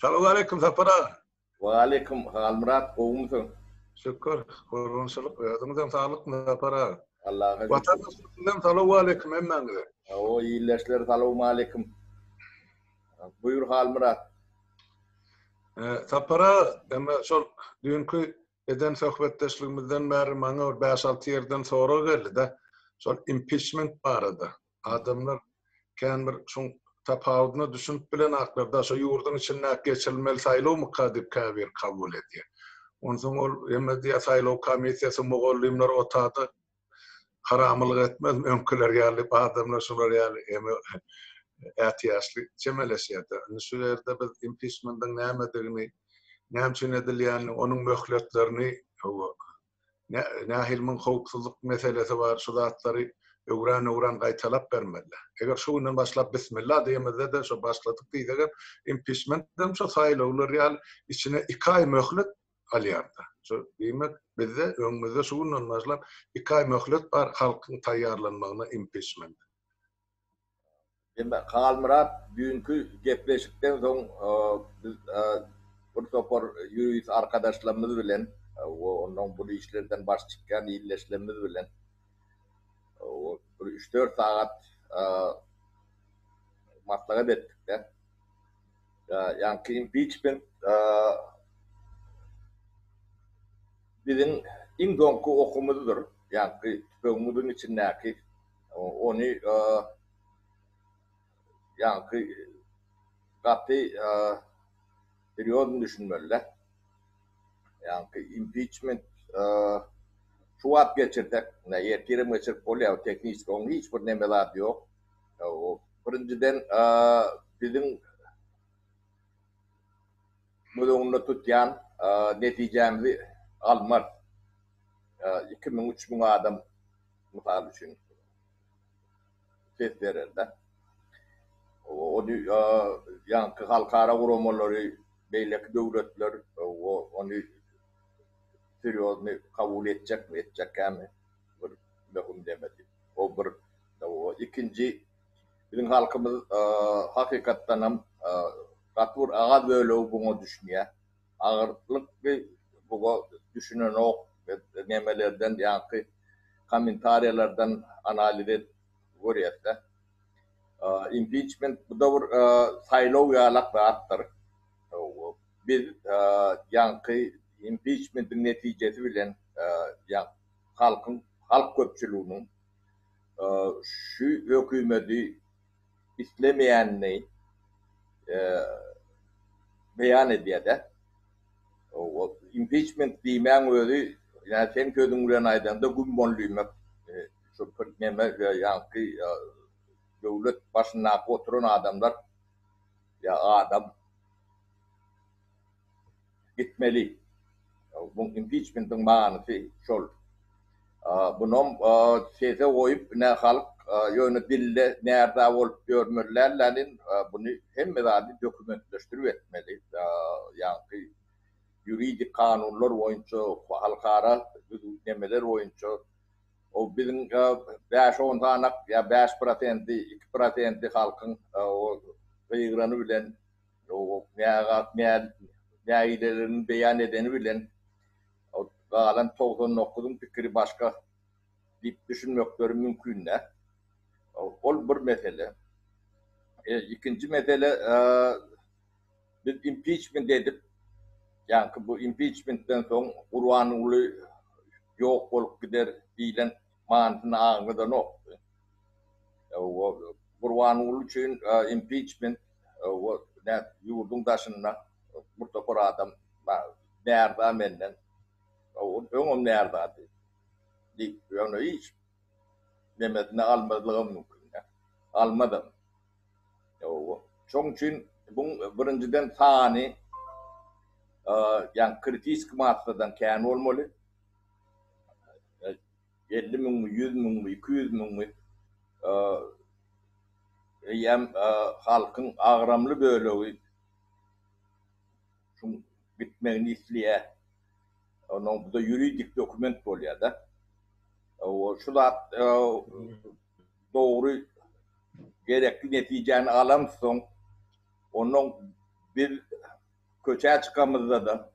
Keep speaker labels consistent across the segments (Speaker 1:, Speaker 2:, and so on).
Speaker 1: Salowmaleýkim Sapar aga.
Speaker 2: Waleýkim Halmyrat gowumysyň?
Speaker 1: Şükür, gurbançylyk özüňizem saglykmy Sapar aga?
Speaker 2: Allaha şükür.
Speaker 1: Watandaşlar sizem salowmaleýkim hemmäňize.
Speaker 2: Hawa ildeşler salowmaleýkim. Buýur Halmyrat.
Speaker 1: Sapar aga, eme şol düýnki eden söhbetdeşligimizden bäri maňa bir bäş-alty ýerden sorag geldi-de, şol impiçment barada. Adamlar kän bir şuň tapawudyna düşünip bilenaklar-da, şo ýurduň içindäki geçirilmeli saýlawmyka diýip käbiri kabul edýär. Onsoň ol hemme diýýär saýlaw komissiýasy, mugallymlar otada haramylyk etmezmi öňküler ýaly diýip adamlar şular ýaly hemme ätiýaçly çemeleşýär-de. Indi şu ýerde biz impiçmentiň nämedigini, näme üçin edilýänini, onuň möhletlerini hawa Nähili muň howpsuzlyk meselesi bar, şu zatlary öwran-öwran gaýtalap bermeli. Eger şu günden başlap bismilla diýemizde-de şo başladyk diýsegem, impiçmentem şo saýlawlar ýaly içine iki aý möhlet alýar-da. Şo diýmek, bizde öňümizde şu günden başlap iki aý möhlet bar halkyň taýýarlanmagyna impiçmente.
Speaker 2: Indi Halmyrat düýnki gepleşikden soň biz bir topar ýurist arkadaşlarymyz bilen we ondan bu işlerden baş çykýan ildeşlerimiz bilen bir üç-dört sagat maslahat etdik-de. Ýaňky impiçment biziň iň soňky okumyzdyr. Ýaňky tüpeňimiziň içindäki Ony ýaňky gaty serýozny düşünmeli-dä. Ýaňky impiçment şu wagt geçirsek, ine ertirem geçirip bolýar, tehniçki oň hiç bir neme zady ýok. Birinjiden biziň göz öňünde tutýan netijämizi almarys. 2000, 3000 adam mysal üçin ses bererde. Ony ýaňky halkara guramalary, beýleki döwletler ony serýozny kabul etjekmi, etjekkämi bir möhüm demedi. O bir. Ikinji biziň halkymyz hakykatdanam gaty bir az bölegi buňa düşünýär. Agyrlykly buga düşünenok nemelerden ýaňky kommentariýalardan analiz edip görýäsdä. Impiçment buda bir saýlaw ýalak zatdyr. Biz ýaňky impiçmentiň netijesi bilen halkyň halk köpçüliginiň şu hökümeti islemeýänini beýan edýär-de. Impiçment diýmäň özi, ýa seň sözüň bilen aýdanda güm bol diýmek. Şu bir neme ýaňky döwlet başyndaky oturan adamlar ýa adam gitmeli. Bu impiçmentiň manysy şol. Bunam sese goýup ine halk ýöne dilde närza bolup ýörmeli däl lälin buny hemme zady dokumentleşdirip etmeli. Ýaňky ýuridik kanunlar boýunça halkara düzgünnemeler boýunça o biziň bäş-on sanak ýa bäş prosenti iki prosenti halkyň gygyrany bilen nägileligini beýan edeni bilen galan 99-yň pikiri başga diýip düşünmekleri mümkin däl. Ol bir mesele. Ikinji mesele biz impiçment edip, ýaňky bu impiçmentden soň Gurbanguly ýok bolup gider diýlen manysyny aňladanok. Gurbanguly üçin impiçment ýurduň daşynda bir topar adam närza menden. Öňem närzady diýip, ýöne hiç nemesini almazlygam mümkin. Almazam. Şonuň üçin bu birinjiden sany ýa kritiski massadan kän bolmaly. 50 müňmi, 100 müňmi, 200 müňmi eýýäm halkyň agramly bölegi şuň gitmegini isleýär. Onuň bu-da ýuridik dokument bolýar-da. Şu zat dogry gerekli netijäni alansoň, onuň. Biz köçä çykamyzda-da,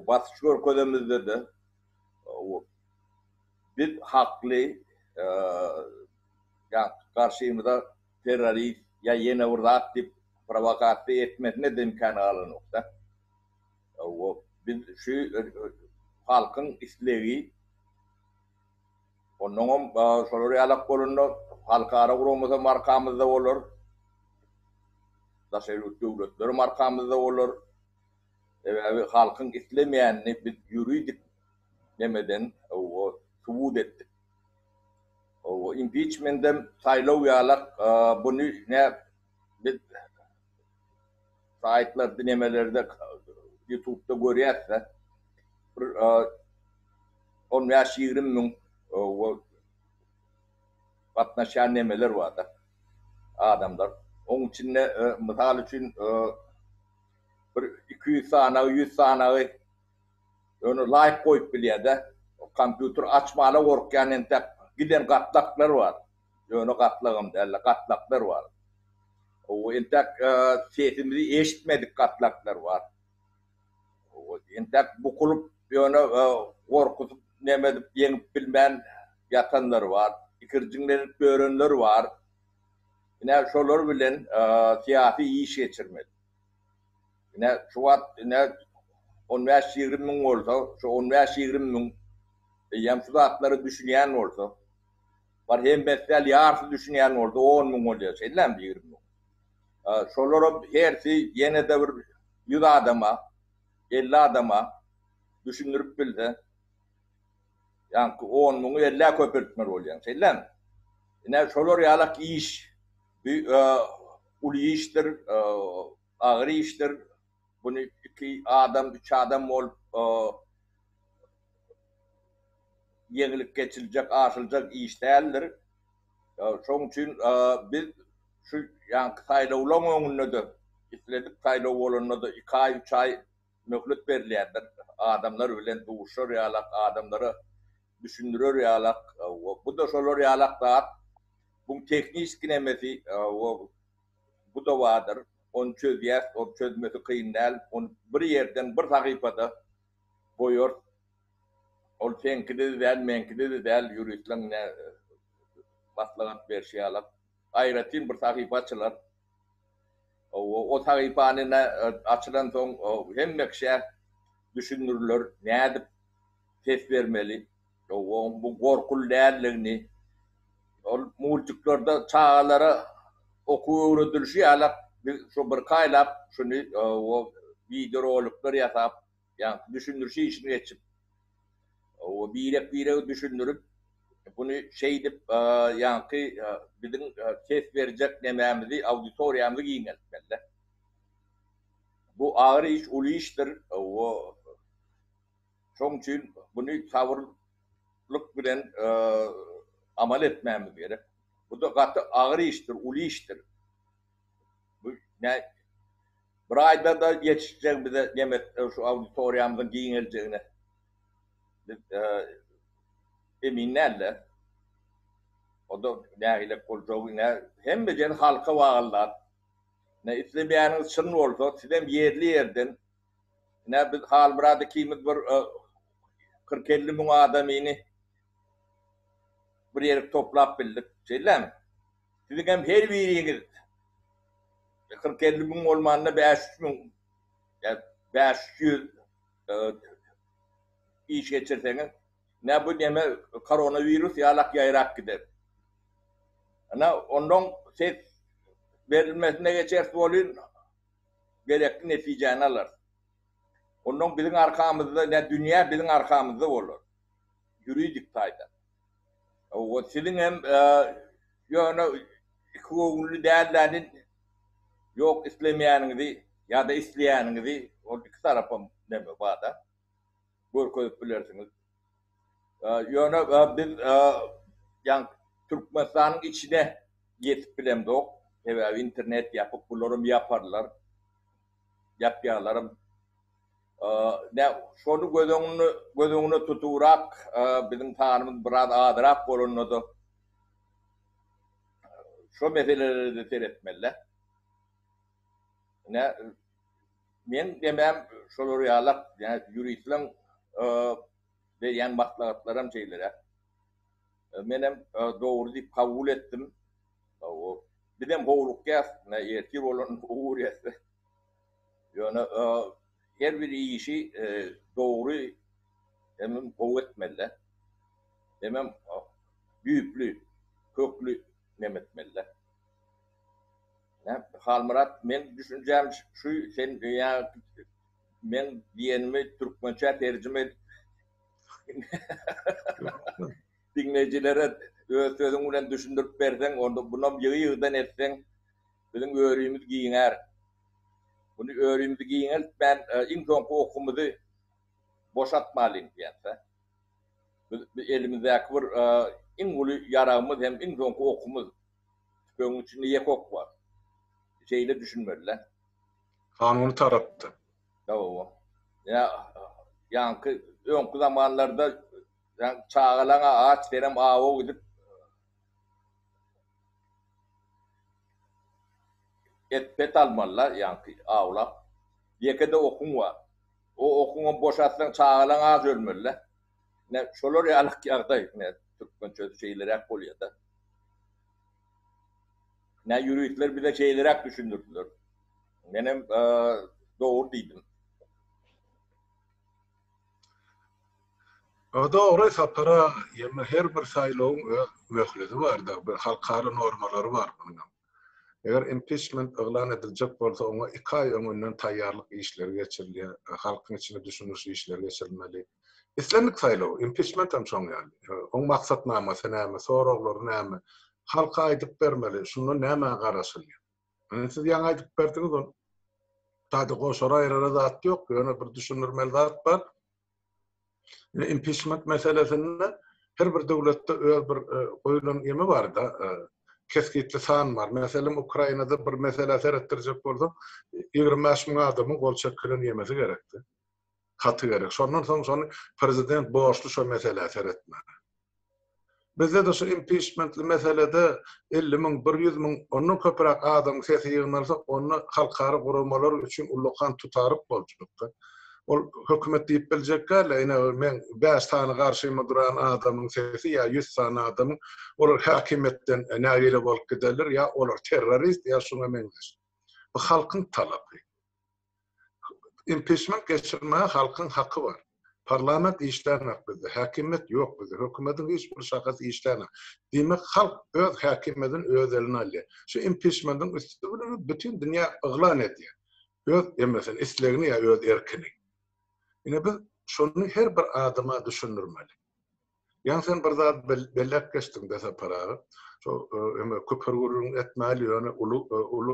Speaker 2: basyş görkezemizde-de biz hakly, ýa garşymyza terrorist ýa ýene bir zat diýip prowokasiýa etmesine-de imkan galanok-da. Biz şu halkyň islegi Onnoňam şolar ýalak bolanda halkara guramasam arkamyzda bolar. Daşary ýurt döwletlerem arkamyzda bolar. Sebäbi halkyň islemeýänini biz ýuridik nemeden subut etdik. Impiçmendem saýlaw ýalak buny nä biz saýtlarda nemelerde ýutubda görýäs-de bir on bäş-ýigrimi müň gatnaşýan nemeler bar-da adamlar. Oň içinde mysal üçin bir 200 sanagy, 100 sanagy ýöne laýk goýup bilýär-de. Kompýuter açmana gorkýan entek giden gatlaklar bar. Ýöne gatlagam däl-de, gatlaklar bar. O entek sesimizi eşitmedik gatlaklar bar. Entek bukulyp, ýöne gorkusyp, neme edip, ýeňip bilmän ýatanlar bar. Ikirjiňlenip ýörenler bar. Ine, şolar bilen syýasy iş geçirmeli. Ine, şu wagt ine on bäş-ýigrimi müň bolsa, şu on bäş-ýigrimi müň eýýäm şu zatlara düşünýän bolsa, bar hemmesi däl, ýarysy düşünýän bolsa on müň bolýar, şeýdämi, ýigrimi müň. Şolaram hersi ýene-de bir ýüz adama, 50 adama düşündirip bilse, ýaňky on müňi ellä köpeltmeli bolýaň, şeýdämi? Ine, şolar ýalak iş, bu uly işdir, agyr işdir. Buny iki adam, üç adam bolup ýeňilik geçiljek, aşyljak iş däldir. Şonuň üçin biz şu ýaňky saýlawlaryň öňünde-de, islendik saýlaw bolanda-da iki aý, üç aý möhlet berilýändir. Adamlar bilen duşar ýalak, adamlara düşündirer ýalak. Bu-da şolar ýalak zat. Buň tehniski nemesi bu-da bardyr. Ony çözýäs, ony çözmesi kyn däl. Ony bir ýerden, bir sahypada goýarys. Ol seňkide-de däl, meňkide-de däl, ýuristleň ine maslahat berşi ýalak. Aýratyn bir sahypa açylar. O sahypany ine açylansoň hemme kişä düşündiriler, nädip ses bermeli, bu gorkuly däldigini. Ol multiklerde çagalara okuw öwredilişi ýalak biz şu birki aýlap şuny wideorolikler ýasap, Ýagny düşündiriş işini geçip, birek-biregi düşündirip, buny şeýdip, ýaňky biziň ses berjek nemämizi, auditoriýamyzy giňeltmeli-de. Bu agyr iş, uly işdir. Şonuň üçin buny sabyrlyk bilen amal etmämiz gerek. Bu-da gaty agyr işdir, uly işdir. Bu ne bir aýda-da ýetişjegimize neme şu auditoriýamyzyň giňeljegine biz emin däl-de. O-da nähilek boljagy ne hemme ýeri halka bagly zat. Ne islemeýäniňiz çyn bolsa, sizem ýerli-ýerden ne biz Halmyrat ikimiz bir 40-50 müň adamyny bir ýerik toplap bildik. Şeýdämi? Siziňem her biriňiz 40-50 müň bolmanda 500 müň ýa 500 iş geçirseňiz, ne bu neme koronawirus ýalak ýaýrap gider. Ana ondan ses berilmesine geçeris bolyn, gerekli netijäni alarys. Ondan biziň arkamyzda, ne dünýä biziň arkamyzda bolar. Ýuridik taýdan. O siziň hem ýöne iki göwünli dälläni ýok islemeýäniňizi ýa-da isleýäniňizi ol iki tarapam neme bada görkezip bilersiňiz. Ýöne biz ýa Türkmenistanyň içine ýetip bilemzok. Sebäbi internet ýapyk, bularam ýaparlar. Ýapýarlaram. Nä, şony göz öňünde göz öňüne tutubrak, biziň sanymyz biraz azrak bolanda-da şo meselelere-de seretmeli-dä. Ine, men demem şolar ýalak, ýa ýuristleň berýän maslahatlaram şeýleräk. Menem dogry diýip kabul etdim. Bizem howlukýas, ine ertir bolanyny gowy görýäs. Ýöne her bir işi dogry hemem gowy etmeli-de. Hemem düýpli, kökli neme etmeli-de. Halmyrat, meň düşünjäm şu, sen ýa meň diýenimi türkmençä terjime edip diňleýjilere öz sözüň bilen düşündirip berseň, onda bunam ýygy-ýygydan etseň, biziň örimiz giňär. Muny örimizi giňeltmän, iň soňky okumyzy boş atmalyň diýen-dä. Biz elimizdäki bir iň uly ýaragymyz hem iň soňky okumyz. Tüpeňiň içinde ýeke ok bar. Şeýle düşünmeli-dä.
Speaker 1: Kanuny tarapda.
Speaker 2: Hawa. Ýa ýaňky öňki zamanlarda çagalaňa aç senem awa gidip et pet almalyda ýaňky awlap. Ýeke-de okuň bar. O okuňam boşatsaň çagalaň aç ölmeli-dä. Ine şolar ýalyk ýagdaý ine türkmençesi şeýleräk bolýa-da. Ine ýuristler bize şeýleräk düşündirdiler. Menem dogry diýdim.
Speaker 1: Dogry Sapar aga, ýöne her bir saýlawyň öz möhleti bar-da, bir halkara normalary bar munuňam. Eger impiçment yglan ediljek bolsa, oňa iki aý öňünden taýýarlyk işleri geçirilýär, halkyň içinde düşündiriş işleri geçirilmeli. Islendik saýlaw, impiçment hem şoň ýaly. Oň maksatnamasy näme, soraglary näme, halka aýdyp bermeli, şundan nämä garaşylýar. Indi siz ýaňy aýdyp berdiňiz, ol taýda goşara aýrara zat ýok, ýöne bir düşündirmeli zat bar. Indi impiçment meselesinde her bir döwletde öz bir e, goýulan ýemi bar-da, e, kesgitli san bar. Meselem, Ukrainada bir meselä seretdirjek bolsaň, 25 müň adamyň gol çekilen ýemesi gerekdi. Haty gerek. Şondan soň şony prezident borçly şo meselä seretmäge. Bizde-de şu impiçmentli meselede 50 müň, 100 müň, ondan köpräk adamyň sesi ýygnalsa, onda halkara guramalar üçin ullakan tutaryk boljakdy. Ol hökümet diýip biljek däl-de, ine meň bäş sany garşyma duran adamyň sesi ýa ýüz sany adamyň, olar häkimiýetden nägile bolup giderler ýa olar terrorist ýa şuňa meňzeş. Bu halkyň talapy. Impiçment geçirmäge halkyň haky bar. Parlament işlänok bizde, häkimiýet ýok bizde, hökümetiň hiç bir şahasy işlänok. Diýmek, halk öz häkimiýetini öz eline alýar. Şu impiçmentiň üsti bilen bütin dünýä yglan edýär. Öz emesini, islegini ýa öz erkini. Ine biz şony her bir adama düşündirmeli. Ýaňy sen bir zat belläp geçdiň-de Sapar aga. Şo eme küpür gürrüň etmäli ýöne uly uly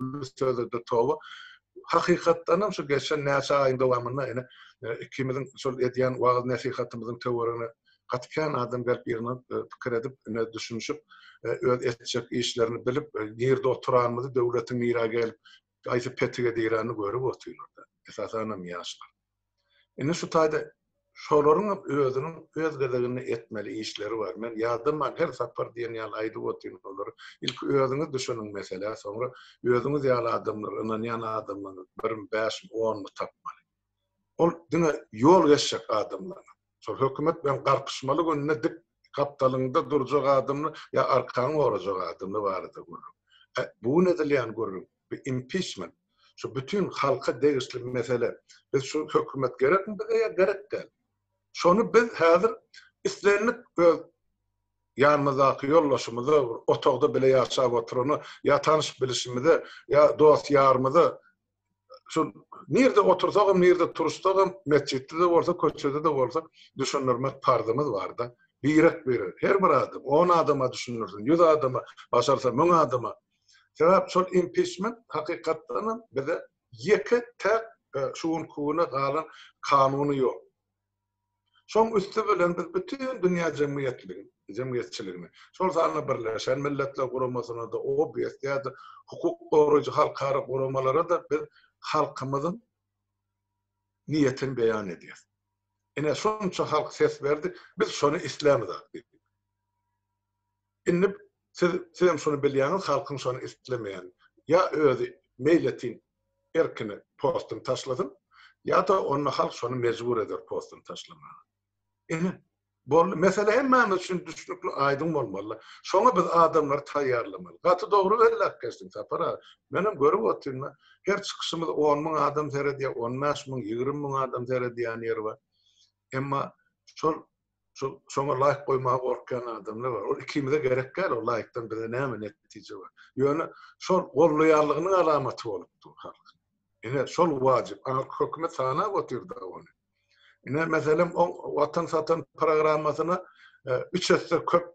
Speaker 1: uly söze-de toba. Hakykatdanam şu geçen näçe aýyň dowamynda ine ikimiziň şol edýän wagyz-nesihatymyzyň töweregine gaty kän adam gelip ýygnanyp pikir edip ine düşünişip öz etjek işlerini bilip nirde oturanymyzy döwletiň nirä gelip haýsy petige diränini görüp otyrlar-da. Esasanam ýaşlar. Indi şu taýda şolaryň hem özüniň öz gezeginde etmeli işleri bar. Men ýadaman her sapar diýen ýaly aýdyp otyryn olary. Ilki özüňiz düşüniň meselä, soňra özüňiz ýaly adamlar, ynanýan adamlaryňyz birmi, bäşmi, onmy tapmaly. Ol diňe ýol geçjek adamlar. Şol hökümet bilen garpyşmaly günde dik gapdalyňda durjak adamly ýa arkaňy gorajak adamly barada gürrüň. E, bu gün edilýän gürrüň, bu impiçment. Şu bütin halka degişli mesele. Biz şu hökümet gerekmi bize ýa gerek däl? Şony biz häzir islendik öz ýanymyzdaky ýoldaşymyza, bir otagda bile ýaşap oturana, ýa tanyş-bilişimize, ýa dost-ýarymyza Şu nirde otursagam, nirde turuşsagam, metjitde-de bolsa, köçede-de bolsa düşündirmek parzymyz bar-da. Birek-birek, her bir adam, on adama düşündirsin, ýüz adama, başarsa müň adama. Sebäp şol impiçment hakykatdanam bize ýeke täk şu günki güne galan kanuny ýok. Şoň üsti bilen biz bütin dünýä jemgyýetligini, jemgyýetçiligini, şol sanda Birleşen Milletler Guramasyna-da, OBSE-de, hukuk goraýjy halkara guramalara-da biz halkymyzyň niýetini beýan edýäris. Ine, şonça halk ses berdi, biz şony islämizok diýip. Indi siz, sizem şony bilýäňiz, halkyň şony islemeýänini. Ýa özi. meýletin erkine postuny taşlasyn, ýa-da onda halk şony mejbur eder postuny taşlamaga. Ine, boldy. Mesele hemmämiz üçin düşnükli, aýdyň bolmaly. Şoňa biz adamlary taýýarlamaly. Gaty dogry belläp geçdiň, Sapar aga. Menem görüp otyryn, her çykyşymyz on müň adam seredýär, 15 müň, 20 müň adam seredýän ýeri bar. Emma şol şol şoňa laýk goýmaga gorkýan adamlar bar. Ol ikimize gerek däl, o laýkdan bize näme netije bar. Ýöne şol gollaýanlygynyň alamaty bolup dur halk. Ine, şol wajyp. Aňyrky hökümet sanap otyr da ony. Ine, meselem, oň Watan satan programmasyna üç esse köp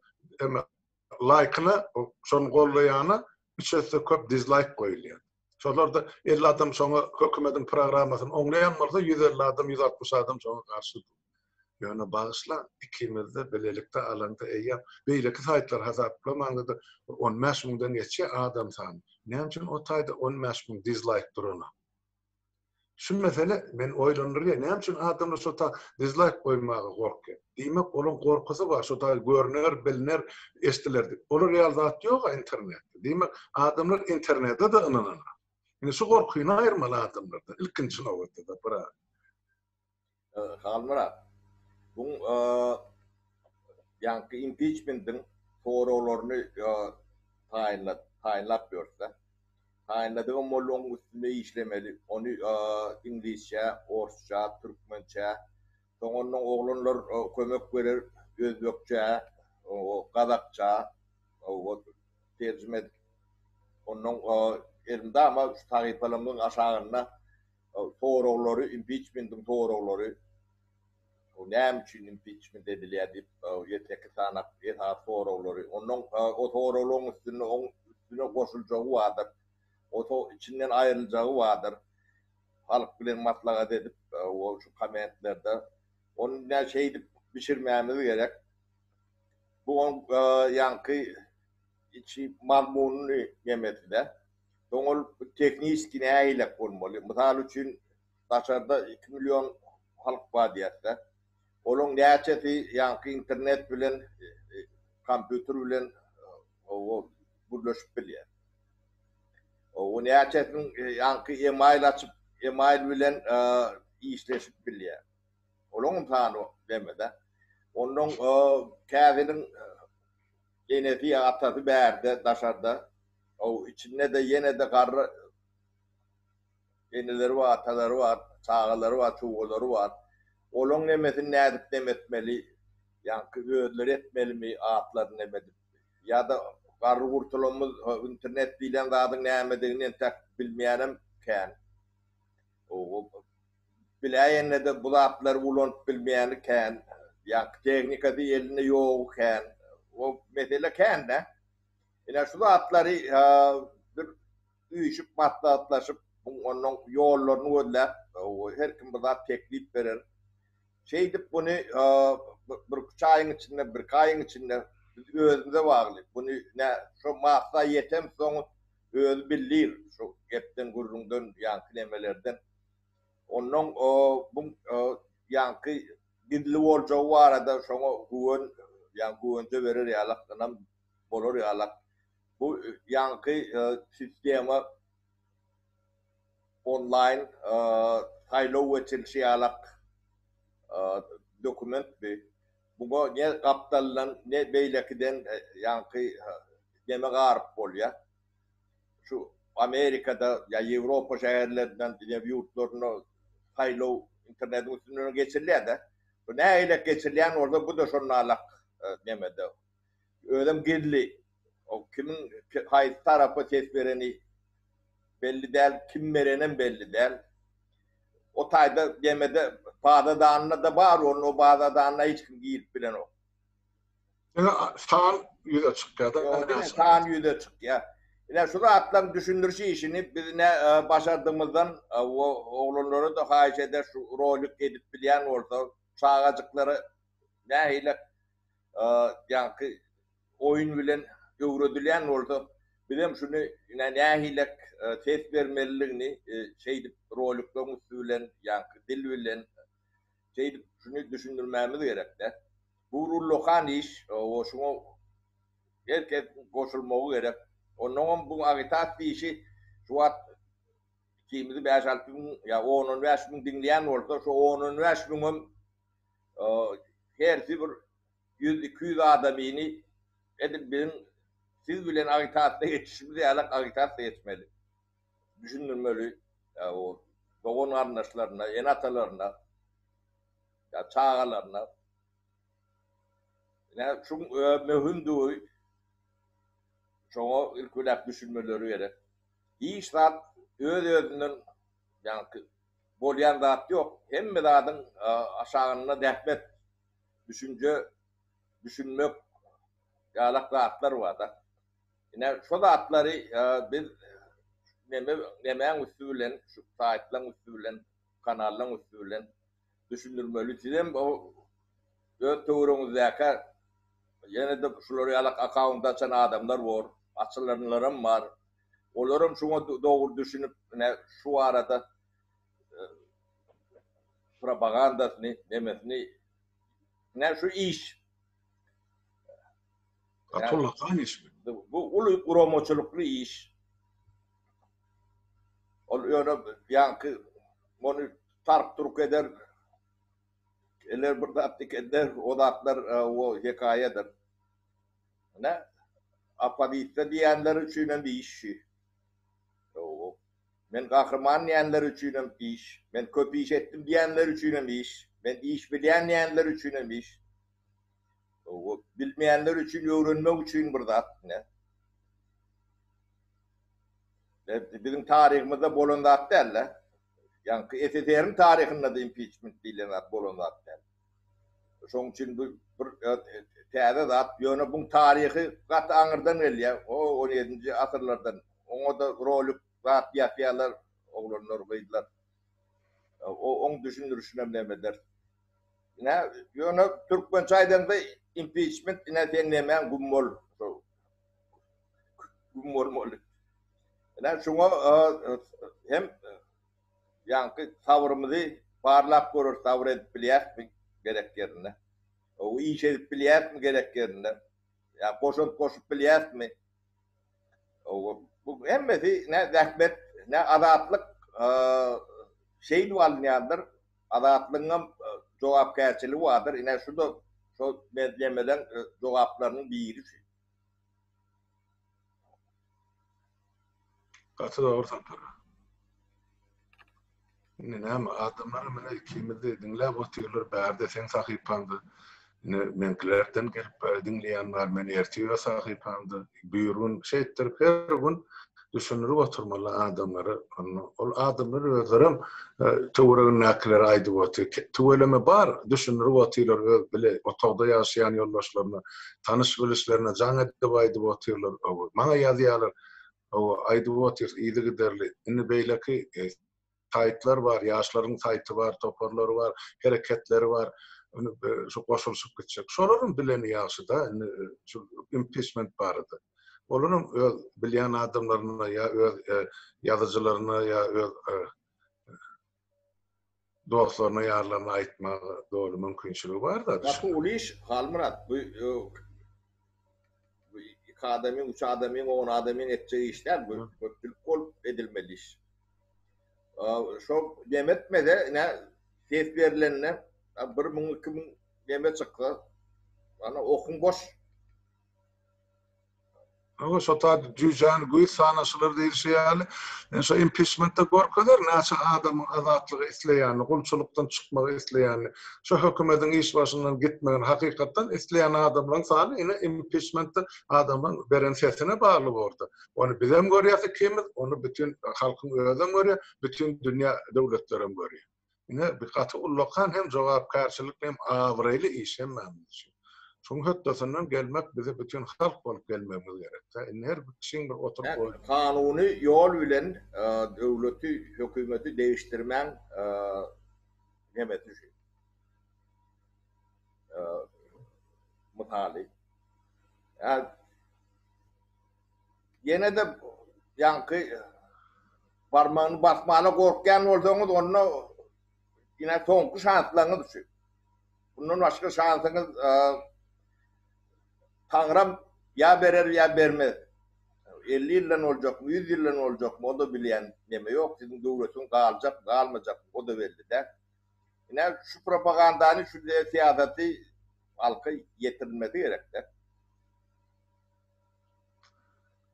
Speaker 1: laýkyna, şony gollaýana üç esse köp dizlaýk goýulýar. Şolarda 50 adam şoňa hökümetiň programmasyny oňlaýan bolsa, 150 adam, 160 adam şoňa garşy dur. Ýöne bagyşlaň, ikimizde bilelikde alanda eýýäm beýleki saýtlar hasaplamaňda-da bir 15 müňden geçýär adam sany. Näme üçin o taýda 15 müň dizlaýk duranok? Şu mesele meni oýlandyrýar. Näme üçin adamlar şo ta dizlaýk goýmaga gorkýar? Diýmek, olaň gorkusy bar, şo taý görner, bilner, eşdiler diýip. Olar ýaly zat ýog-a internetde. Diýmek, adamlar internete-de ynananok. Indi şu gorkyny aýyrmaly adamlardan, ilkinji nobatda-da, brat.
Speaker 2: Halmyrat, bu ýaňky impiçmentiň soraglaryny taýynlat, taýynlap ýörse. Taýynladygam boldy, onuň üstünde işlemeli. Ony iňlisçe, orsça, türkmençe, soň ondan oglanlar kömek berer özbekçe, gazakça terjime edip. Ondan elmydama şu sahypalarymyzyň aşagynda soraglary, impiçmentiň soraglary, näme üçin impiçment edilýär diýip, ýedi-sekiz sany esasy soraglary, ondan o soraglaryň üstünde oň üstüne goşuljagy bardyr, o içinden aýryljagy bardyr. Halk bilen maslahat edip, o şu kommentlerde ony nä şeýdip bişirmämiz gerek. Bu oň ýaňky içi mazmunyny nemesi-de. Soň ol tehniski nähilek bolmaly? Mysal üçin, daşarda 2 million halk bar diýäs-de. Olaň näçesi ýaňky internet bilen, kompýuter bilen gürleşip bilýär? O näçesiniň ýaňky email açyp, email bilen işleşip bilýär? Olaň sany nemede. Ondan käbiriniň enesi ýa atasy bärde, daşarda. O içinde-de ýene-de garry eneleri bar, atalary bar, çagalary bar, çuwalary bar. Olaň nemesini nädip neme etmeli? Ýaňky özleri etmelimi atlaryny neme edip? Ýa-da garry gurtulanymyz internet diýlen zadyň nämedigini entäk bilmeýänem kän. Biläýende-de bu zatlary ulanyp bilmeýäni kän. Ýaňky tehnikasy elinde ýogy kän. O mesele kän-dä. Ine şu zatlary bir üýşüp maslahatlaşyp, ondan ýollaryny gözläp, her kim bir zat teklip berer. Şeýdip muny bir üç aýyň içinde, birki aýyň içinde biz özümize bagly. Muny nä şo massa ýetemsoň özi bildir şu gepden gürrüňden ýaňky nemelerden. Ondan bu ýaňky gizli boljagy barada şoňa güwen ýa güwence berer ýalak ynam bolar ýalak bu ýaňky sistema onlaýn saýlaw geçirilişi ýalak dokument bi. Buňa ne gapdaldan ne beýlekiden ýaňky neme garyp bolýar. Şu Amerikada ýa Ýewropa şäherlerinden diňe ýurtlarynda saýlaw internetiň üstünden geçirilýär-de. Bu nähili geçirilýän bolsa bu-da şonalak nemede. Özem gizli. O kimiň haýsy tarapa ses bereni belli däl, kim berenem belli däl. O taýda nemede baza danyna-da bar, ony o baza danyna hiç kim girip bilenok.
Speaker 1: Diňe san ýüze çykýar-da.
Speaker 2: Ýok, diňe san ýüze çykýar. Ine şu zatlaryň düşündiriş işini biz ine başardygymyzdan oglanlara-da haýyş eder şu rolik edip bilýän bolsa çagajyklara nähili ýaňky oýun bilen öwredilýän bolsa bizem şuny ine nähili ses bermeliligini şeýdip rolikleriň üsti bilen ýaňky dil bilen şeýdip şuny düşündirmämiz gerek-de. Bu bir ullakan iş, şuňa her kes goşulmagy gerek. Onnoňam bu agitasiýa işi şu wagt. Ikimizi bäş-alty müň ýa on-on bäş müň diňleýän bolsa, şo on-on bäş müňem hersi bir ýüz-iki ýüz adamyny edil biziň siz bilen agitasiýa geçişimiz ýalak agitasiýa geçmeli. Düşündirmeli o dogan-garyndaşlaryna, ene-atalaryna, ýa çagalaryna. Ine, şuň möhümdigi şoňa ilkiläp düşünmeleri gerek. Hiç zat öz-özünden ýaňky bolýan zat ýok. Hemme zadyň aşagynda zähmet, düşünje, düşünmek ýalak zatlar bar-da. Ine, şo zatlary biz neme nemäň üsti bilen, şu saýtlaryň üsti bilen, kanallaryň üsti bilen düşündirmeli. Sizem o öz töweregiňizdäkä ýene-de şular ýalak akkaunt açan adamlar bor, açylanlaram bar. Olaram şuňa dogry düşünip, ine şu barada propagandasyny, nemesini, ine şu iş.
Speaker 1: Gaty ullakan iş
Speaker 2: bu. Bu uly guramaçylykly iş. Ol ýöne ýaňky ony tark-turk eder, eler bir zat dikelder, o zatlar o hekaýadyr. Ine, oppozisiýa diýenler üçin hem iş şu. Men gahryman diýenler üçin hem iş, men köp iş etdim diýenler üçin hem iş, men iş bilýän diýenler üçin hem iş. Bilmeýänler üçin öwrenmek üçin bir zat ine. Biziň taryhymyzda bolan zat däl-de. Ýaňky SSR-iň taryhynda-da impiçment diýlen zat bolan zat däl. Şonuň üçin bu bir täze zat. Ýöne buň taryhy gaty aňyrdan gelýär. O on ýedinji asyrlardan. Oňa-da rolik zat ýapýarlar oglanlar, gyzlar. O oň düşündirişinem näme eder. Ine, ýöne türkmençe aýdaňda impiçment ine sen nemäň güm bol. Güm bolmaly. Ine şuňa hem ýaňky sabrymyzy barlap göreris, sabyr edip bilýärismi gerek ýerinde. O iş edip bilýärismi gerek ýerinde. Ýa goşant goşup bilýärismi? Bu hemmesi ne zähmet, ne azatlyk şeýdip alynýandyr. Azatlygyňam jogapkärçiligi bardyr. Ine şu-da şo nemeleň jogaplarynyň biri şu.
Speaker 1: Gaty dogry Sapar. Indi näme adamlar mine ikimizi diňläp otyrlar bärde seň sahypaňda ine meňkilerden gelip diňleýän bar men ertir öz sahypamda bir gün şeýtdirip her gün düşündirip oturmaly adamlara onda ol adamlar özlerem töweregindäkilere aýdyp otyr tüweleme bar düşündirip otyrlar öz bile otagda ýaşaýan ýoldaşlaryna tanyş bilişlerine jaň edip aýdyp otyrlar maňa ýazýarlar Hawa, aýdyp otyr yzygiderli. Indi beýleki saýtlar bar, ýaşlaryň saýty bar, toparlary bar, hereketleri bar. Indi şu goşulyşyp gitjek. Şolaryň bileni ýagşy-da, indi şu impiçment barada. Olaryň öz bilýän adamlaryna ýa öz ýazyjylaryna ýa öz dostlaryna, ýarlaryna aýtmaga doly mümkinçiligi bar-da.
Speaker 2: Gaty uly iş, Halmyrat. Bu bu iki adamyň, üç adamyň, on adamyň etjek iş däl. Bu köpçülik bolup edilmeli iş. Şo neme etmese, ine ses berlende 1000, 2000 neme çyksa, ana okuň boş.
Speaker 1: Hawa, şo taýda jüýjäni güýz sanaşylar diýlişi ýaly, indi şo impiçmentde görkezer näçe adamyň azatlygy isleýänini, gulçulykdan çykmagy isleýänini, şo hökümediň iş başyndan gitmegini hakykatdan isleýän adamlaryň sany ine impiçmentde adamlaryň beren sesine bagly borda. Ony bizem görýäs ikimiz, ony bütin halkyň özem görýär, bütin dünýä döwletlerem görýär. Ine, bu gaty ullakan hem jogapkärçilikli hem abraýly iş hemmämiz üçin. Şuň hötdesinden gelmek bize bütin halk bolup gelmegimiz gerek-dä. Indi her bir kişiň bir oturyp oý.
Speaker 2: Kanuny ýol bilen döwleti, hökümeti degişdirmäň nemesi şu. Mysaly. Ýene-de ýaňky barmagyny basmana gorkýan bolsaňyz, onda ine soňky şanslaryňyz şu. Bundan başga şansyňyz Taňram ýa berer ýa bermez. 50 ýyldan boljakmy, 100 ýyldan boljakmy, o-da bilýän neme ýok. Siziň döwletiň galjakmy, galmajakmy, o-da belli däl. Ine, şu propagandany, şu syýasaty halka ýetirilmesi gerek-dä.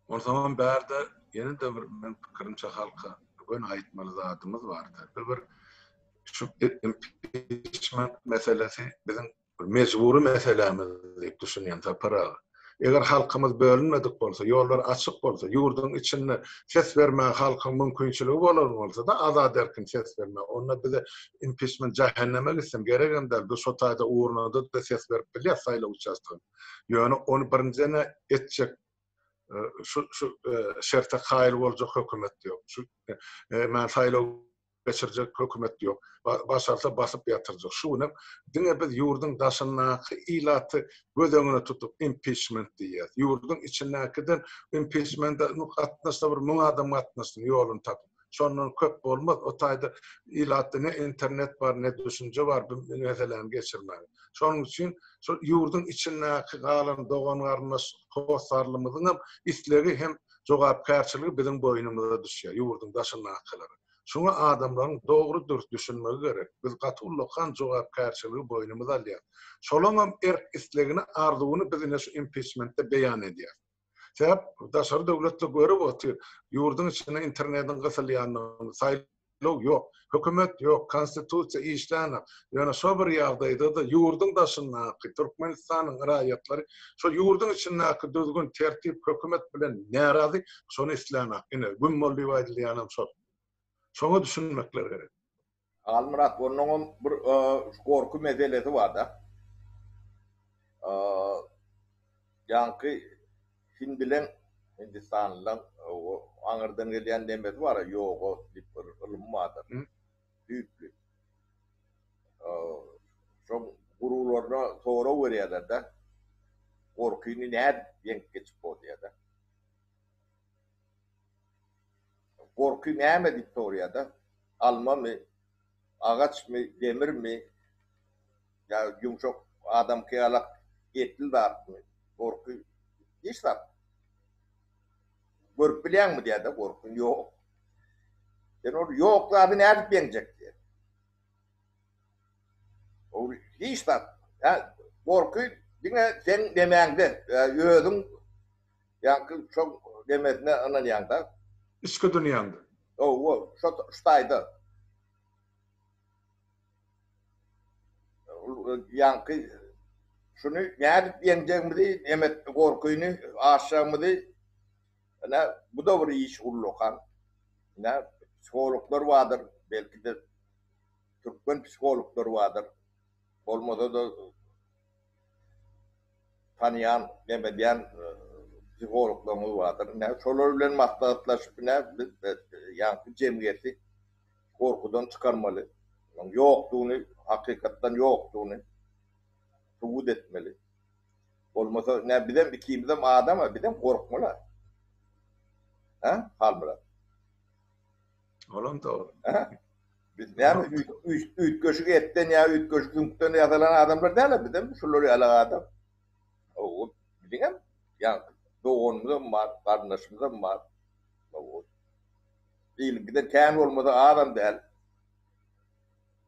Speaker 1: Onsoňam bärde ýene-de bir meň pikirimçe halka göni aýtmaly zadymyz barda. Bu bir şu impiçment meselesi biziň bir mejbury meselämiz diýip düşünýän Sapar aga. Eger halkymyz bölünmedik bolsa, ýollar açyk bolsa, ýurduň içinde ses bermäge halkyň mümkinçiligi bolan bolsa-da, azat-erkin ses bermäge, onda bize impiçment jähenneme gitsin, geregem däl, biz şo taýda urnada-da ses berip bilýäs saýlaw uçastogynda. Ýöne ony birinjiden-ä etjek şu şu şerte kaýyl boljak hökümet ýok. Şu men saýlaw geçirjek hökümet ýok. Başarsa basyp ýatyrjak. Şu günem diňe biz ýurduň daşyndaky ilaty göz öňüne tutup impiçment diýýäs. Ýurduň içindäkiden impiçmente gatnaşsa bir 1000 adam gatnaşsyn ýoluny tapyp. Şondan köp bolmaz. O taýda ilatda ne internet bar, ne düşünje bar bu meseläni geçirmäge. Şonuň üçin şol ýurduň içindäki galan dogan-garyndaş hossarlymyzyň hem islegi hem jogapkärçiligi biziň boýnumyza düşýär, ýurduň daşyndakylara. Şuňa adamlaryň dogry-dürs düşünmegi gerek. Biz gaty ullakan jogapkärçiligi boýnumyza alýas. Şolaňam erk-islegini, arzuwyny biz ine şu impiçmentde beýan edýäs. Sebäp daşary döwletler görüp otyr, ýurduň içinde internetiň gysylýanyny, saýlaw ýok, hökümet ýok, konstitusiýa işlänok. Ýöne şo bir ýagdaýda-da ýurduň daşyndaky Türkmenistanyň raýatlary şo ýurduň içindäki düzgün, tertip, hökümet bilen närazy, şony islänok. Ine, güm bol diýip aýdylýanam şol. Şoňa düşünmekleri gerek.
Speaker 2: Halmyrat, onnoňam bir gorky meselesi bar-da. Ýaňky hindileň, hindistanlylaň aňyrdan gelýän nemesi bar-a, ýoga diýip bir ylym bardyr. Düýpli. Şoň gurularyna sorag berýärler-de, gorkyny nädip ýeňip geçip bolýar-da. Gorky näme diýip soraýar-da. Almamy, agaçmy, demirmi ýa ýumşak adamky ýalak etli zatmy? Gorky hiç zat. Görüp bilýäňmi diýýär-de, gorky ýok. Sen ol ýok zady nädip ýeňjek diýýär. Ol hiç zat. Ýa gorky diňe seň nemäňde, özüň Ýaňky şoň demesine ynanýaňda.
Speaker 1: Içki dünýäňde.
Speaker 2: Hawa, şo şu taýda. Ýaňky şuny nädip ýeňjegimizi, neme gorkyny aşjagymyzy ine bu-da bir iş ullakan. Ine psihologlar bardyr, belki-de türkmen psihologlar bardyr. Bolmasa-da tanýan, neme edýän psihologlaryňyz bardyr. Ine, şolar bilen maslahatlaşyp, ine, biz ýaňky jemgyýeti gorkudan çykarmaly. Onuň ýokdugyny, hakykatdan ýokdugyny subut etmeli. Bolmasa, ine, bizem ikimizem adam-a, bizem gorkmaly. Hä, Halmyrat?
Speaker 1: Olam dogry.
Speaker 2: Hä? Biz näme üýtgeşik etden ýa üýtgeşik süňkden ýasalan adamlar däl-ä, bizem şular ýaly adam. Hawa, biziňem ýaňky doganymyzam bar, garyndaşymyzam bar. Hawa. Iliňkiden kän bolmasa azam däl.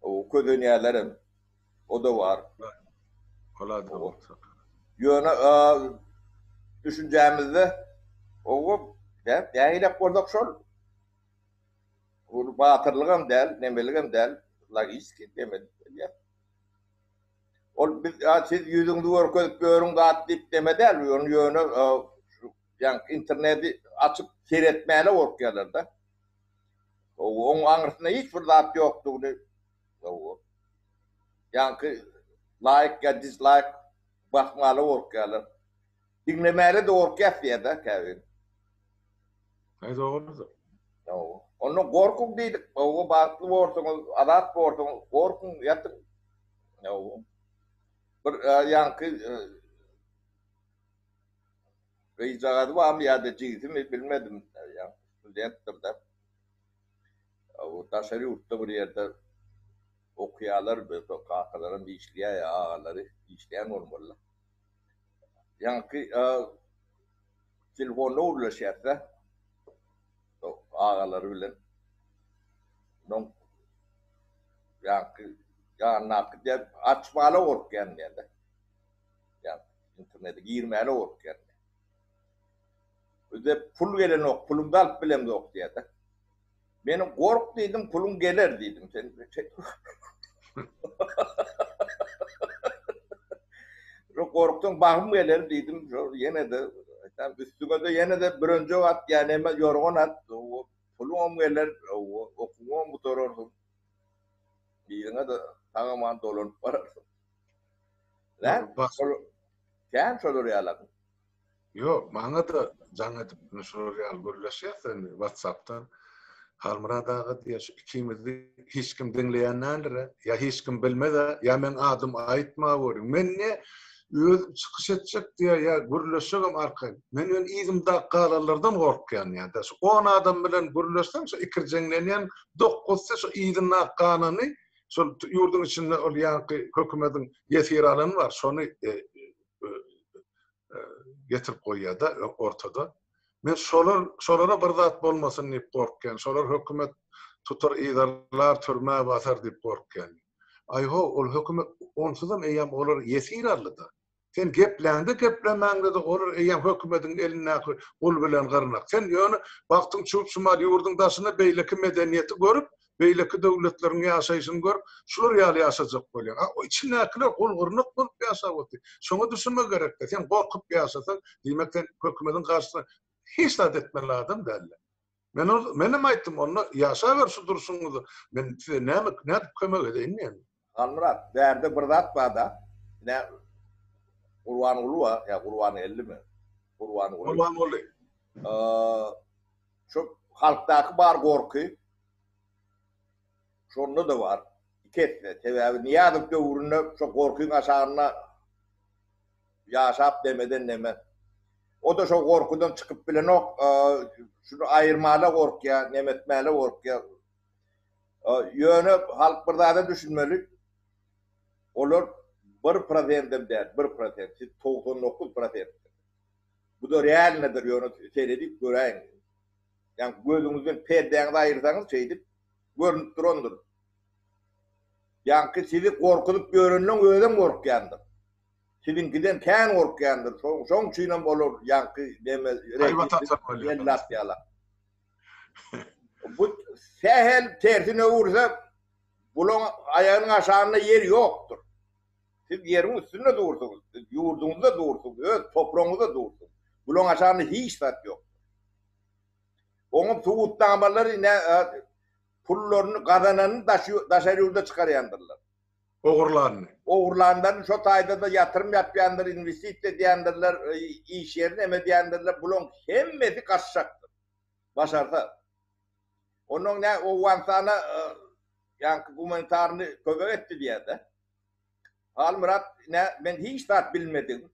Speaker 2: Hawa, kösenýärlerem. O-da bar.
Speaker 1: Ola dogry.
Speaker 2: Ýöne düşünjämizde, hawa, nähilek bolsak şol. Bu batyrlygam däl, nemeligem däl, logiski neme diýýär. Ol biz siz ýüzüňizi görkezip ýörüň zat diýip neme däl, ýöne ýöne şu ýaňky interneti açyp seretmäne gorkýarlar-da. Oň aňyrsynda hiç bir zat ýokdugyny ýaňky laýk ýa dislaýk basmana gorkýarlar. Diňlemäne-de gorkýas diýýär-de käbir.
Speaker 1: Aý dogrudyr.
Speaker 2: Hawa. Onda gorkuň diýdik. Hawa, bagtly borsuňyz, azat borsuňyz, gorkuň, ýatyň. Hawa. Bir ýaňky gyzjagazy barmy ýa-da jigisimi bilmedim. Ýaňky studentdir-de. Hawa, daşary ýurtda bir ýerde okaýarlar, kakalaram işleýär ýa agalary işleýän bolmaly. Ýaňky. Telefonda gürleşýäs-de. Agalary bilen. Onuň ýaňky ýanyndaky diýen açmala gorkýan diýende. Ýa internete girmäne gorkýan. Bize pul gelenok, pulumyzy alyp bilemzok diýende. Meni gork diýdim, puluň geler diýdim. Sen Şu gorksaň bagym geler diýdim. Şu ýene-de aýtsam üstüňe-de ýene-de bürenjek at, ýa neme ýorgan at. Puluňam geler, okuwyňam gutararsyň. Yzyňa-da sag-aman dolanyp bararsyň. Näme? Kän şolar ýalam.
Speaker 1: Ýok, maňa-da jaň edip, ine şular ýaly gürleşýäs indi WhatsApp-dan. Halmyrat aga diýýär, şu ikimizi hiç kim diňleýän däldir-ä, ýa hiç kim bilmez-ä, ýa meň adymy aýtmaweriň. Men ne özüm çykyş etjek diýýär, ýa gürleşjegem arkaýyn. Men ýöne yzymdaky galanlardan gorkýan diýýär-de. Şu on adam bilen gürleşseň, şu ikirjeňlenýän dokuzysy şu yzyndaky galany, şol ýurduň içinde ol ýaňky hökümediň ýesir alany bar, şony getirip goýýar-da ortada. Men şolar şolara bir zat bolmasyn diýip gorkýan. Şolar hökümet tutar yzarlar, türmä basar diýip gorkýan. Aý-ho, ol hökümet onsuzam eýýäm olar ýesir aldy-da. Sen gepläňde geplemäňde-de olar eýýäm hökümediň elindäki gul bilen gyrnak. Sen ýöne bagtyň çüwüp şumal ýurduň daşynda beýleki medeniýeti görüp, beýleki döwletleriň ýaşaýşyny görüp, şular ýaly ýaşajak bolýaň. A o içindäkiler gul-gyrnak bolup ýaşap otyr. Şoňa düşünmek gerekde. Sen gorkup ýaşasaň, diýmek sen hökümediň garşysyna hiç zat etmeli adam dälde. Men ol, menem aýtdym, onda ýaşaber şu durşuňyzda. Men size näme, nädip kömek edeýin diýen.
Speaker 2: Halmyrat, bärde bir zat bar-da. Ine, Gurbanguly bar, ýa Gurbangeldimi? Gurbanguly.
Speaker 1: Gurbanguly.
Speaker 2: Şu halkdaky bar gorky şonda-da bar. Iki esse. Sebäbi Nyýazow döwründe şo gorkyň aşagynda ýaşap demeden neme. O-da şo gorkudan çykyp bilenok. Şuny aýyrmala gorkýar, neme etmäle gorkýar. Ýöne halk bir zada düşünmeli. Olar bir prosentem däl, bir prosent, siz 99 prosent. Bu-da realnydyr, ýöne seredip göräýiň. Ýagny gözüňizden perdäňizi aýyrsaňyz şeýdip görnüp durandyr. Ýaňky sizi gorkuzyp ýörenleň özem gorkýandyr. Siziňkiden kän gorkýandyr. Şoň üçinem olar ýaňky neme
Speaker 1: Haýbat
Speaker 2: ýaly. Bu sähel tersine öwürse bulaň aýagynyň aşagynda ýer ýokdur. Siz ýeriň üstünde dursuňyz, siz ýurduňyzda dursuňyz, öz topragyňyzda dursuňyz. Bulaň aşagynda hiç zat ýokdur. Oňa subutnamalary ine pullaryny gazananyny daşary ýurda çykarýandyrlar.
Speaker 1: Ogurlanyny.
Speaker 2: Ogurlanlaryny şo taýda-da ýatyrym ýapýandyr, inwestisiýa edýändirler, iş ýerini em edýändirler. Bulaň hemmesi gaçjakdyr. Başarsa. Onnoň nä Owganystana ýaňky gumanitarny kömek etdi diýýär-de. Halmyrat nä men hiç zat bilmedim.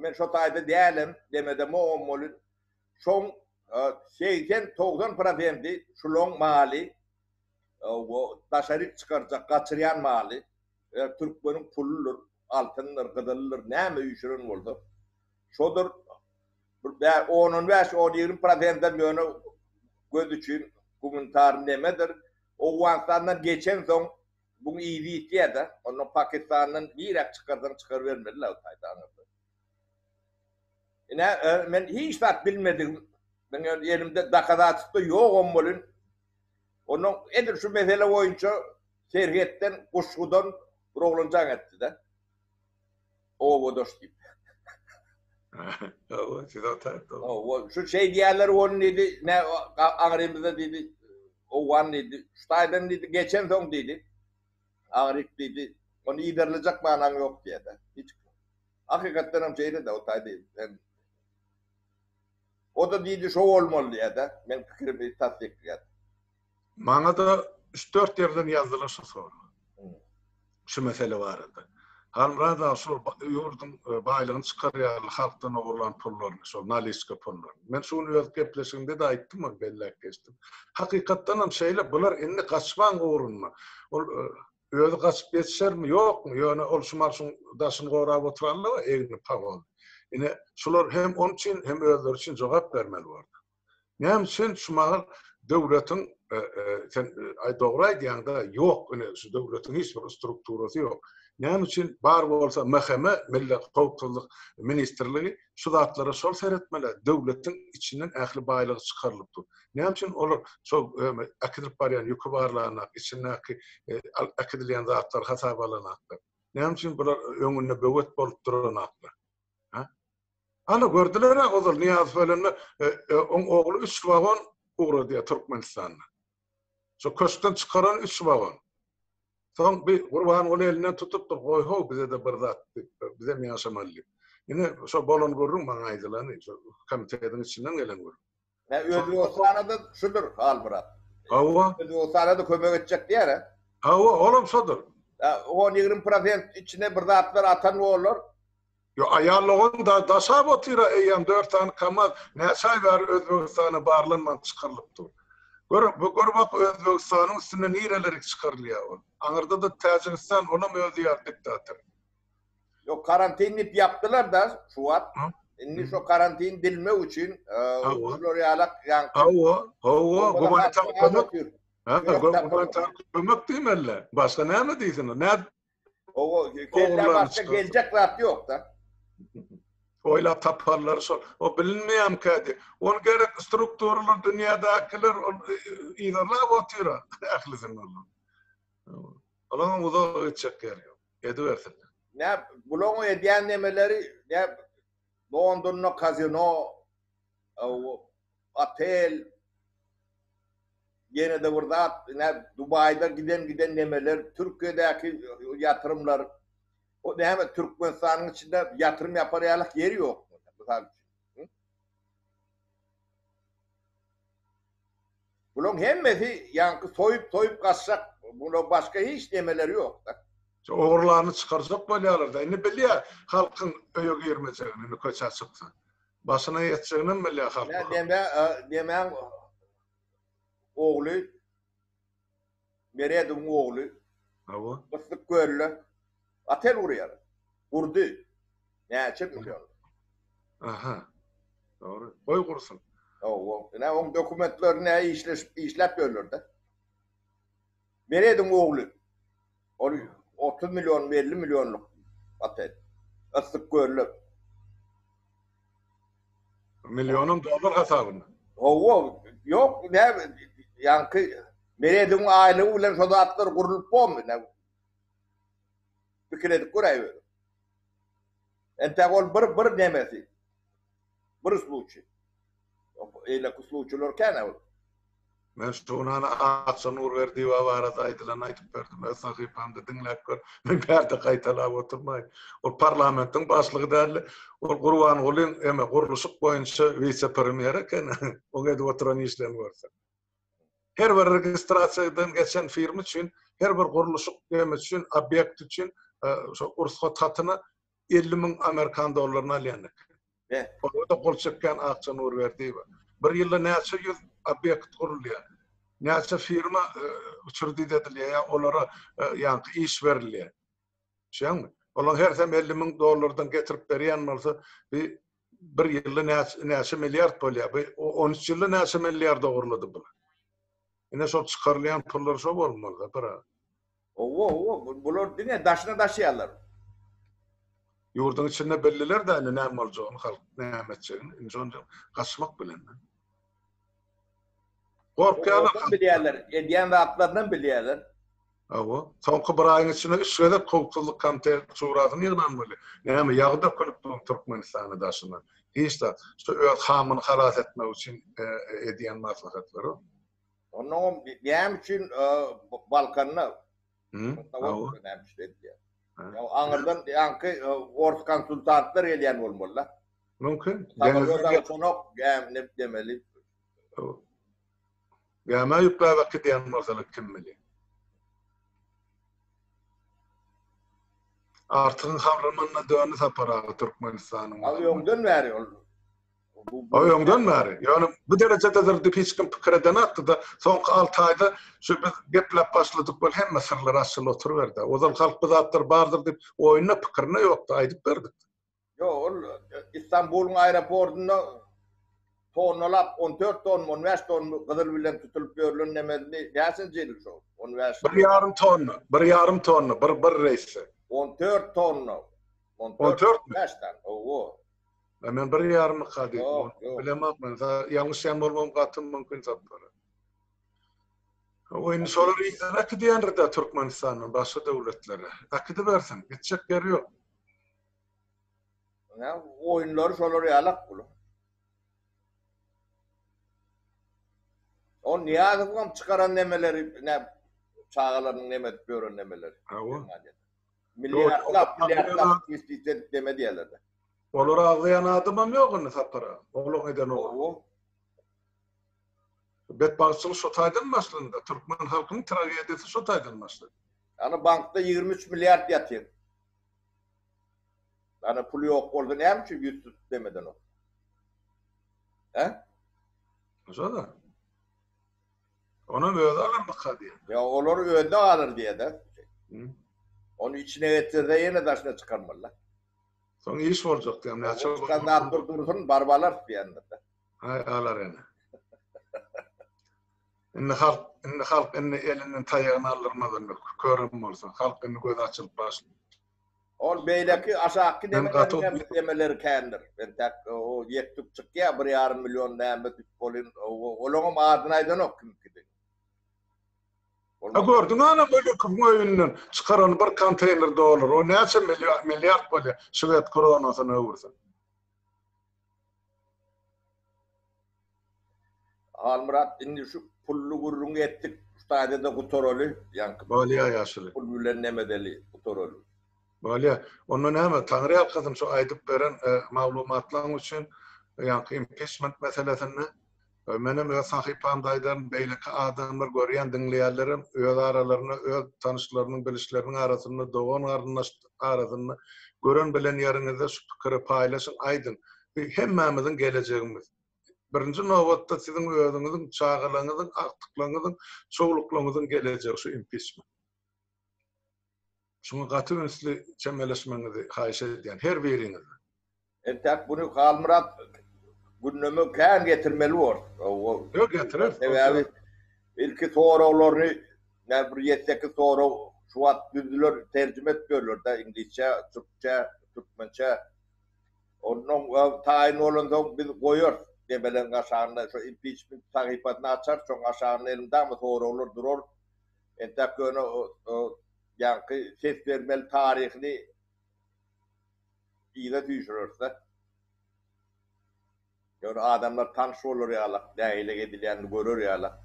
Speaker 2: Men şo taýda dälem, demedemogam welin, şoň 80-90 prosenti şulaň maly, daşaryk çykarjak, gaçyrýan maly, türkmeniň puludyr, altyndyr, gyzyldyr, näme üýşüren bolsa, şodur. Bir on-on bäş, on-ýigrimi prosentem ýöne göz üçin gumanitar nemedir. Owganystandan geçensoň Buň yzy ýitýär-de. Ondan Pakistandan niräk çykarsaň çykarybermeli-le o taýda aňyrda. Ine, men hiç zat bilmedigim, meň elimde dokazatstwo ýogam welin, ondan edil şu mesele boýunça serhetden, Guşgudan bir oglan jaň etdi-de. Obadaş diýip.
Speaker 1: Hawa, siz o taýda.
Speaker 2: Hawa, şu şeý diýýärler welin diýdi, ne aňrymyzda diýdi, Owgan diýdi, şu taýdan diýdi, geçensoň diýdi, aňryk diýdi, ony yzarlajak manaň ýok diýýär-de. Hiç. Hakykatdan hem şeýle-de, o taýda sen O-da diýdi, şo bolmaly diýýär-de, meň pikirimi tassyklaýar.
Speaker 1: Maňa-da üç-dört ýerden ýazdylar şu soragy. Şu mesele barada. Halmyrat aga şol ýurduň baýlygyny çykarýarlar halkdan ogurlan pullaryny, şol naliçka pullaryny. Men şu gün öz gepleşigimde-de aýtdym ony, belläp geçdim. Hakykatdan hem şeýle, bular indi gaçmaň ugrunda. Ol özi gaçyp ýetişermi, ýokmy, ýöne ol şu marşyň daşyny gorap oturanlar egni pagonly. Ine, şular hem onuň üçin, hem özleri üçin jogap bermeli borlar. Näme üçin şu mahal döwletiň sen aý dogry aýdýaňda ýok ine şu döwletiň hiç bir strukturasy ýok. Näme üçin bar bolsa MHM Milli howpsuzlyk ministrligi şu zatlara şol seretmeli döwletiň içinden ähli baýlygy çykarylyp dur. Näme üçin olar şol äkidilip barýan ýüki barlanak içindäki äkidilýän zatlary hasaba alanaklar. Näme üçin bular öňünde böwet bolup duranaklar. Ha? Ana gördüler-ä ozal Nyýazow ölende oň ogly üç wagon ugradýar Türkmenistanda. Şo köşkden çykaran üç wagon. Soň bir Gurbanguly elinden tutupdyr, goý how bize-de bir zat diýip, bizem ýaşamaly diýip. Ine şo bolan gürrüň maňa aýdylany, şo komitetiň içinden gelen gürrüň.
Speaker 2: Hä Özbegistana-da şudur Halmyrat.
Speaker 1: Hawa.
Speaker 2: Özbegistana-da kömek etjek diýär-ä.
Speaker 1: Hawa, olam şodur.
Speaker 2: On-ýigrimi prosent içine bir zatlar atan bolar.
Speaker 1: Ýo aýal dogan da daşap otyra eýýäm dört sany kamaz näçe aý bäri Özbegistana barlanman çykarylyp dur. Gör bu gör bak Özbegistanyň üstünde nirelerik çykarylýar ol. Aňyrda da Täjigistan olam özi ýaly diktator.
Speaker 2: Ýok karantin diýip ýapdylar da şu wagt. Indi şo karantin dilmek üçin şular ýalak
Speaker 1: ýaňky. Hawa, hawa, gumanitar kömek. Ha, gumanitar kömek diýmeli. Başga näme diýsin? Nädip
Speaker 2: Owo, kellä başga geljek zat ýok-da.
Speaker 1: Oýlap taparlar şol. O bilinmeýärmikä diýip. Ol gerek strukturalar dünýädäkiler ol yzarlap otyr-a ählisini olar. Olaryň uzaga gitjek ýeri ýok. Edibersinler.
Speaker 2: Nä bulaň edýän nemeleri nä Londonda kazino, otel, ýene-de bir zat, nä Dubaýda giden giden nemeler, Türkiýedäki ýatyrymlar. O näme Türkmenistanyň içinde ýatyrym ýapar ýalyk ýeri ýokmy? Mysal üçin. Bulaň hemmesi ýaňky soýup soýup gaçjak, bulaň başga hiç nemeleri ýok-da.
Speaker 1: Şu ogurlaryny çykarjak bolýarlar-da. Indi bilýär halkyň öýe girmejegini, indi köçä çyksa. Başyna ýetjeginem bilýär halk.
Speaker 2: Nä neme nemäň ogly Meredowyň ogly.
Speaker 1: Hawa.
Speaker 2: Yssyk kölde otel gurýar. Gurdy. Näçe million.
Speaker 1: Aha. Dogry. Goý gursun.
Speaker 2: Hawa. Ine oň dokumentleri nä işleşip işläp ýörler-de. Merediň ogly. Ol 30 million, 50 millionlyk otel. Yssyk kölde.
Speaker 1: Millionam dollar hasabyna.
Speaker 2: Hawa, ýok, nä ýaňky Merediň aýlygy bilen şo zatlar gurlup bormy? Nä pikir edip göräý özüň. Entäk ol bir bir nemesi. Bir sluçy. Eýleki sluçylar kän ol.
Speaker 1: Men şu gün hany Akja Nurberdiýewa barada aýdylany aýdyp berdim. Öz sahypamda diňläp gör. Men bärde gaýtalap oturmaýyn. Ol parlamentiň başlygy däldi. Ol Gurbangulyň eme gurluşyk boýunça wise-premýeri eken. Oň edip oturan işlerini görseň. Her bir registrasiýadan geçen firma üçin, her bir gurluşyk eme üçin, obýekt üçin şo rugsat hatyna 50 müň amerikan dollaryny alýan eken. Olara-da gol çekýän Akja Nurberdiýewa. Bir ýylda näçe ýüz obýekt gurulýar. Näçe firma uçredit edilýär ýa olara ýaňky iş berilýär. Düşýäňmi? Olaryň hersem 50 müň dollardan getirip berýän bolsa, bi bir ýylda näçe milliard bolýar. Bu 13 ýylda näçe milliard ogurlady bular. Ine şol çykarylýan pullar şo bolmaly Sapar aga.
Speaker 2: Howwa howwa bular diňe daşyna daşaýarlar.
Speaker 1: Ýurduň içinde belliler de indi näme boljagyny halk näme etjegini indi şonda gaçmak bilen.
Speaker 2: Gorkýarlar. Bilýärler, edýän zatlaryndan bilýärler.
Speaker 1: Hawa, soňky bir aýyň içinde üç gezek howpsuzlyk komitet şurasyny ýygnan bolýar. Näme ýagy dökülip dur Türkmenistana daşyndan. Hiç zat. Şu öz hamyny halas etmek üçin edýän maslahatlary.
Speaker 2: Onnoňam näme üçin Balkanda? Hawa. Näme üçin edýär? Ýa aňyrdan ýaňky ors konsultantlar gelýän bolmaly-da.
Speaker 1: Mümkin.
Speaker 2: Deňizden uçanok, gämi demeli.
Speaker 1: Gämä ýükläp äkidýän bolsalar kim bilýär. Artygyň habrymyna döndi Sapar aga Türkmenistanyň.
Speaker 2: Al öňden bäri ol.
Speaker 1: O öňden bäri. Ýöne bu derejededir diýip hiç kim pikir edenokdy-da. Soňky alty aýda şu biz gepläp başladyk weli hemme syrlar açylyp oturyberdi. Ozal halk bu zatlar bardyr diýip oýunda pikirinde ýokdy, aýdyp berdik.
Speaker 2: Ýok, ol Istanbulyň aeroportunda tonnalap, 14 tonmy, 15 tonmy gyzyl bilen tutulyp ýörlen nemesini näçenji ýyl şo? 15.
Speaker 1: Bir ýarym tonna, bir ýarym tonna, bir bir reýsde.
Speaker 2: 14 tonna.
Speaker 1: 14 mi?
Speaker 2: 5 tane. Owo.
Speaker 1: E, men bir ýarymyka diýdim. Bilemok men. Ýalňyşýan bolmagym gaty mümkin Sapar. O indi şolar yzyna äkidýändir-dä Türkmenistandan başga döwletlere. Äkidibersin, gitjek ýeri ýok.
Speaker 2: Ýa oýunlary şolar ýalak bular. O Nyýazowyň çykaran nemeleri, ne çagalarynyň neme edip ýören nemeleri.
Speaker 1: Hawa.
Speaker 2: Milliardlap, milliardlap investisiýa edip neme diýerler-de.
Speaker 1: Olar agzaýan adamam ýok indi Sapar aga. Olaň eden ogry. Betbagtçylyk şo taýdan başlandy. Türkmen halkynyň tragediýasy şo taýdan başlady.
Speaker 2: Ana bankda 23 milliard ýatyr. Ana pul ýok bolsa näme üçin ýüz tutup demedenok? He?
Speaker 1: Şo-da. Onam özi alarmyka diýýän.
Speaker 2: Ýa olar özüne galar diýýär-de. Ony içine getirse ýene daşyna çykarmaly-da.
Speaker 1: Soň iş boljak diýýän.
Speaker 2: Näçe çykan zat bir dursun, baryp alarys diýýändir-de.
Speaker 1: Aý alar ene. Indi halk, indi halk indi elinden taýagyny aldyrmaz indi körem bolsa. Halk indi gözi açylyp başlady.
Speaker 2: Ol beýleki aşakky nemeleriňem nemeleri kändir. Entäk o ýek-tük çykýar, bir ýarym million näme diýip bolyn, olaňam adyny aýdanok kimkidigini.
Speaker 1: A gördüň ana Mölükowyň öýünden çykaran bir konteýner dollar, o näçe milliard bolýar şwed kronasyna öwürseň.
Speaker 2: Halmyrat indi şu pully gürrüňi etdik şu taýda-da gutaraly ýaňky
Speaker 1: Bolýa ýaşuly.
Speaker 2: Pul bilen nemedeli gutaraly.
Speaker 1: Bolýa. Onda näme Taňry ýalkasyn şu aýdyp beren maglumatlaň üçin ýaňky impiçment meselesinde menem öz sahypamda aýdaryn beýleki adamlar görýän diňleýänlerem öz aralarynda öz tanyşlarynyň bilişleriniň arasynda dogan garyndaş arasynda gören bilen ýeriňizde şu pikiri paýlaşyň aýdyň bu hemmämiziň gelejegimiz. Birinji nobatda siziň özüňiziň, çagalaryňyzyň, agtyklaryňyzyň, çowluklaryňyzyň gelejegi şu impiçment. Şuňa gaty ünsli çemeleşmegiňizi haýyş edýän her biriňizden.
Speaker 2: Entäk buny Halmyrat gündeme kän getirmeli bor.
Speaker 1: Ýok getireris.
Speaker 2: Sebäbi ilki soraglaryny nä bir ýedi-sekiz sorag şu wagt düzdüler, terjime edip ýörler-de iňlisçä, türkçä, türkmençä. Onnoň taýyn bolansoň biz goýarys demeleň aşagynda şo impiçment sahypasyny açarys, şoň aşagynda elmydama soraglar durar. Entäk ýöne ýaňky ses bermeli taryhyny yza süýşüreris-de. Ýöne adamlar tanyş bolar ýalak, nähili edilýänini görer ýalak.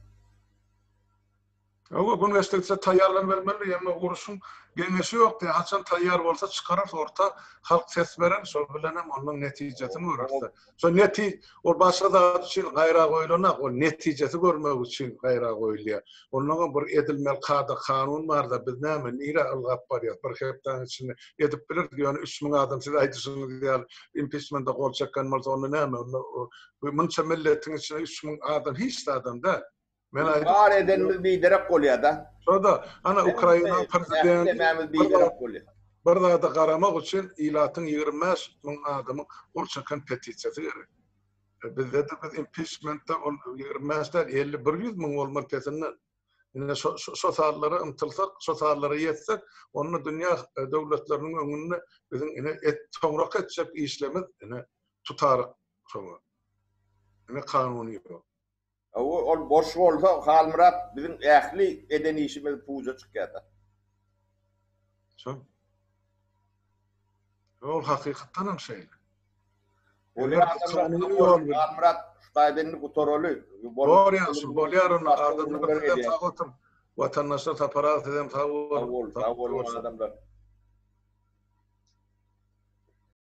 Speaker 1: Hawa, gün geçdigiçe taýýarlanybermeli, emma urşuň geňeşi ýok diýýär. Haçan taýýar bolsa çykararys orta, halk ses berer, şol bilenem onuň netijesini göreris. Şo neti, ol başga zat üçin gaýra goýlanok, ol netijesi görmek üçin gaýra goýulýar. Onnoňam bir edilmeli kada-kanun bar-da, biz näme, nirä ylgap barýas, bir hepdäniň içinde edip bileris, ýöne 3000 adam siz aýdyşyňyz ýaly impiçmende gol çeken bolsa, onda näme, onda bu munça milletiň içinde 3000 adam hiç zadam däl.
Speaker 2: Men aýdyp Bar edenimiz biderek bolýar-da.
Speaker 1: Şo-da, ana Ukrainanyň prezidenti bir zada garamak üçin ilatyň 25 müň adamyň gol çeken petisiýasy gerek. E, bizde-de biz impiçmentde ol 25 däl, 50 bir 100 müň bolmaly pesinden. Indi şo şo sallara ymtylsak, şo sallara ýetsek, onda dünýä e, döwletleriniň öňünde biziň ine et, soňraky etjek işlerimiz ine tutaryk şoňa. Ine kanuny ýok.
Speaker 2: Hawa, ol boş bolsa, Halmyrat, biziň ähli eden işimiz puja çykýar-da.
Speaker 1: Şol. Ol hakykatdan hem şeýle.
Speaker 2: Bolýar adamlar, Halmyrat, şu taýda indi gutaraly.
Speaker 1: Bor ýagşy, bolýar onda adamlar sizem sag oturyň. Watandaşlar Sapar aga sizem sag boluň.
Speaker 2: Sag boluň, sag boluň adamlar.